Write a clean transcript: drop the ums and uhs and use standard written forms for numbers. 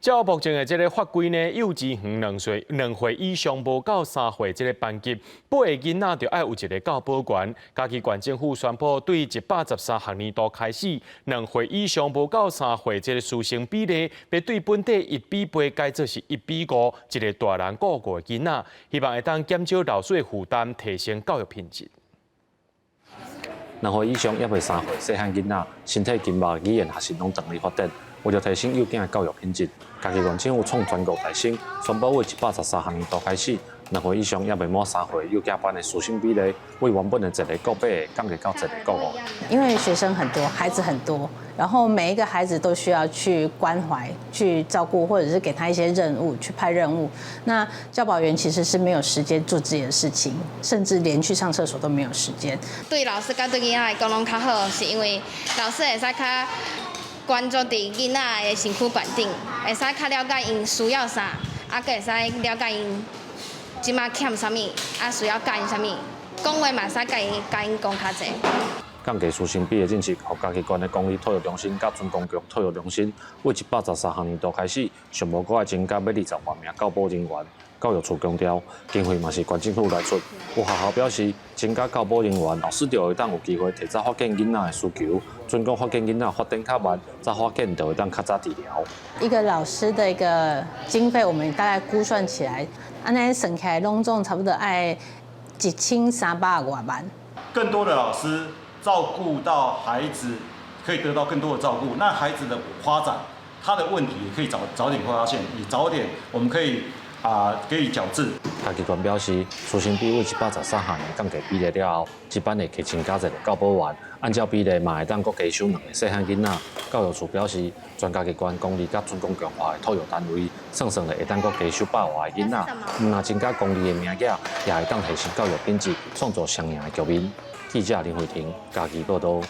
教育部前的這个法規呢，幼稚園2歲以上無到3歲這个班級，八個囡仔就愛有一个教保員。嘉義縣政府宣布，對113學年度開始，2歲以上無到3歲這个師生比例，欲對本底1比8改做是1比5，一个大人顧五个囡仔，希望會當減少老師的負擔，提升教育品質。2歲以上猶未3歲細漢囡仔，身體筋肉、語言學習攏當咧發展。為著提升幼囝的教育品質，嘉義縣政府創全國大先，宣布對113學年度開始，2歲以上猶未滿3歲幼囝班的師生比例，對原本的1個顧8個，降低到1個顧5。因為學生很多，孩子很多，然後每一個孩子都需要去關懷、去照顧，或者是給他一些任務，去派任務。那教保員其實是沒有時間做自己的事情，甚至連去上廁所都沒有時間。對老師佮對囡仔來講攏較好，是因為老師會使較關注佇囡仔的身軀環境，會使較了解𪜶需要啥，啊，閣會使了解𪜶這馬欠啥物，啊，需要教𪜶啥物，講話嘛會使共𪜶講較濟。降低師生比的政策，予嘉義縣的公立托育中心佮準公共托育中心，對113學年度開始，上無閣愛增加欲20外名教保人員。教育處強調，經費嘛是縣政府來出。有學校表示，增加教保人員，老師就會當有機會提早發現囡仔的需求，準講發現囡仔發展較慢，早發現就會當較早治療。一個老師的一個經費，我們大概估算起來，按呢算起來，攏總差不多愛1300外萬。更多的老師照顧到孩子，可以得到更多的照顧，那孩子的發展，他的問題也可以早早點發現，也早點我們可以給予矯治。嘉義縣表示，師生比對113學年降低比例了後，這班會加增加一个教保員，按照比例嘛會當閣加收兩个細漢囡仔。教育處表示，全嘉義縣公立佮準公共化的托育單位，算算咧會當閣加收100外个囡仔，毋但增加公立的名額，也會當提升教育品質，創造雙贏的局面。記者林慧婷嘉義報道。